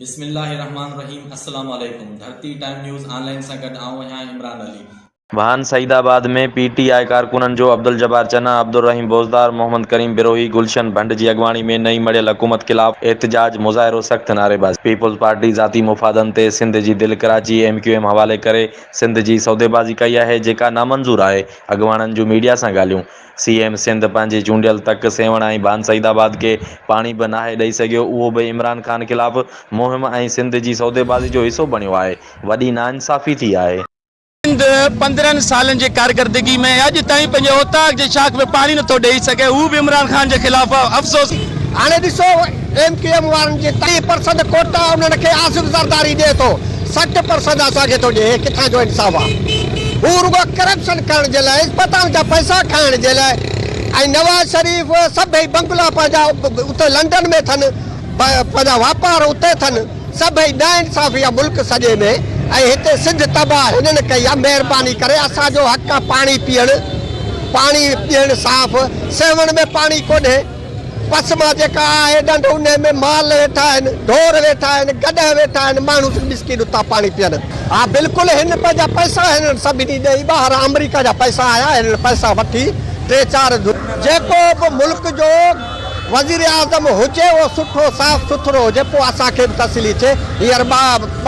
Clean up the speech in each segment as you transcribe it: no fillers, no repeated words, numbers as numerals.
بسم الله الرحمٰن الرحيم السلام عليڪم ڌرتي ٽائيم نيوز آن لائين سان گڏ آئون آهيان Imran Ali. Bhan Saeedabad ۾ P T I ڪارڪنن جو عبدالجبار چنا، عبدالرحيم بوزدار، محمد ڪريم بروهي، گلشن ڀنڊ جي اڳواڻي ۾ نئين مڙهيل حڪومت خلاف احتجاج مظاهرو سخت نعريبازي. پيپلز پارٽي ذاتي مفادن تي سنڌ جي دل ڪراچي ايم ڪيو ايم حوالي ڪري سنڌ جي سوديبازي ڪئي آهي جيڪا نامنظور آهي، اڳواڻن جون ميڊيا سان ڳالهيون. سي ايم سنڌ پنهنجي چونڊيل تڪ سيوهڻ ۽ ڀان سعيد آباد کي پاڻي به ناهي ڏئي سگهيو اهو به عمران خان خلاف مهم ۽ سنڌ جي سوديبازي جو حصو بڻيو آهي وڏي ناانصافي ٿي آهي. سنڌ 15 سالن جي ڪارڪردگي ۾ اڄ تائين پنهنجي اوطاق جي شاخ ۾ پاڻي نٿو ڏئي سگهي هو به عمران خان جي خلاف آهي افسوس. هاڻي ڏسو ايم ڪيو ايم وارن جي 30 پرسنٽ ڪوٽا انهن کي آصف زرداري ڏئي ٿو 60 پرسنٽ اسان کي ٿو ڏئي هي ڪٿان جو انصاف آ هو رڳو ڪرپشن ڪرڻ جي لاء اسپتالن جا پئسا کائڻ جي لاء ۽ نواز شريف سڀئي بنگلا پنهنجا اتي لنڊن ۾ ٿن پنهنجا واپار اتي ٿن سڀئي نا انصافي آ ملڪ سڄي ۾ ۽ هتي سنڌ تباهه هنن ڪئي آ مهرباني ڪري اسان جو حق آ پاڻي پيئڻ پاڻي ڏيڻ صاف سيوهڻ ۾ پاڻي ڪونهي پس مان جيڪا آهي ڍنڍ انهي ۾ مال ويٺا آهن، ڍور ويٺا آهن، گڏهه ويٺا آهن، ماڻهو سڀ مسڪين اتان پاڻي پيئن. ها بلڪل هن پنهنجا پئسا هنن سڀني ڏئي ٻاهران آمريڪا جا پئسا آيا هنن پئسا وٺي ٽي چار جيڪو به ملڪ جو وزيراعظم هجي اهو سٺو صاف سٿرو هجي پوء اسان کي به تسلي ٿئي هينئر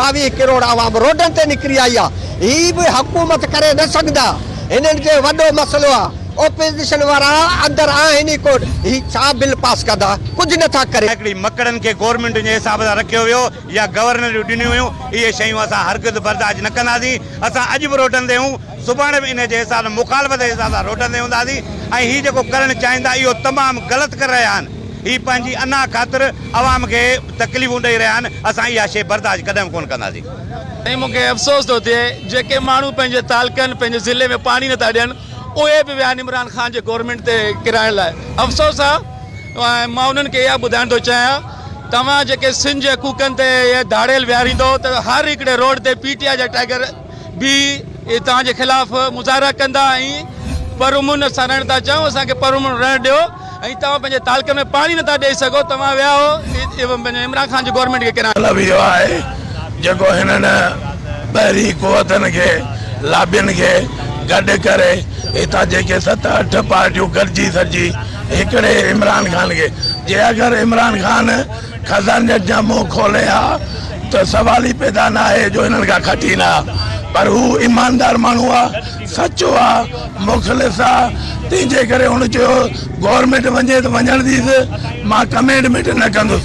22 ڪروڙ عوام روڊن تي نڪري آئي آهي هي به حڪومت ڪري نه سگهندا هنن جي وڏو مسئلو آهي اپوزيشن وارا اندر آهن ئي ڪونه هي ڇا بل پاس ڪندا ڪجهه نه ٿا ڪري. هڪڙي مڪڙن کي گورنمينٽن جي حساب سان رکيو ويو يا گورنريون ڏنيون ويون اهي شيون اسان هرگز برداشت نه ڪنداسين اسان اڄ به روڊن تي هون سڀاڻي به انهي جي حساب سان مخالفت جي حساب سان روڊن تي هونداسين ۽ هي جيڪو ڪرڻ چاهين ٿا اهو تمام غلط ڪري رهيا آهن هي پنهنجي انا خاطر عوام کي تڪليفون ڏئي رهيا آهن اسان اها شي برداشت ڪڏهن به ڪونه ڪنداسين. سائين مون کي افسوس ٿو ٿئي جيڪي ماڻهو پنهنجي تعلقن پنهنجي ضلعي ۾ پاڻي نٿا ڏين اهي به ويا آهن عمران خان جي گورنمينٽ تي ڪيرائڻ لاء افسوس آ ۽ مان انهن کي اها ٻڌائڻ ٿو چاهيان توهان جيڪي سنڌ جي حقوقن تي اهي ڌاڙيل ويهاريندو ته هر هڪڙي روڊ تي پي ٽي آء جا ٽائيگر به توهان جي خلاف مظاهرا ڪندا ۽ پرامن اسان رهڻ ٿا چاهيون اسان کي پرامن رهڻ ڏيو ۽ توهان پنهنجي تعلقن ۾ پاڻي نٿا ڏئي سگهو توهان ويا آهو پنهنجي عمران خان جي گورنمينٽ کي ڪيرائڻ. مطلب اهو آهي جيڪو هنن ٻاهرين قوتن کي لابين کي گڏ ڪري هتان جيڪي ست اٺ پارٽيون گڏجي سڏجي هڪڙي عمران خان کي جي اگر عمران خان خزانچين جا منهن کولي ها ته سوال ئي پيدا نه آهي جو هنن کان کٽين ها پر هو ايماندار ماڻهو آ سچو آ مخلص آ تنهن جي ڪري هن چيو گورنمينٽ وڃي ته وڃڻ ڏيس مان ڪميٽمينٽ نه ڪندس.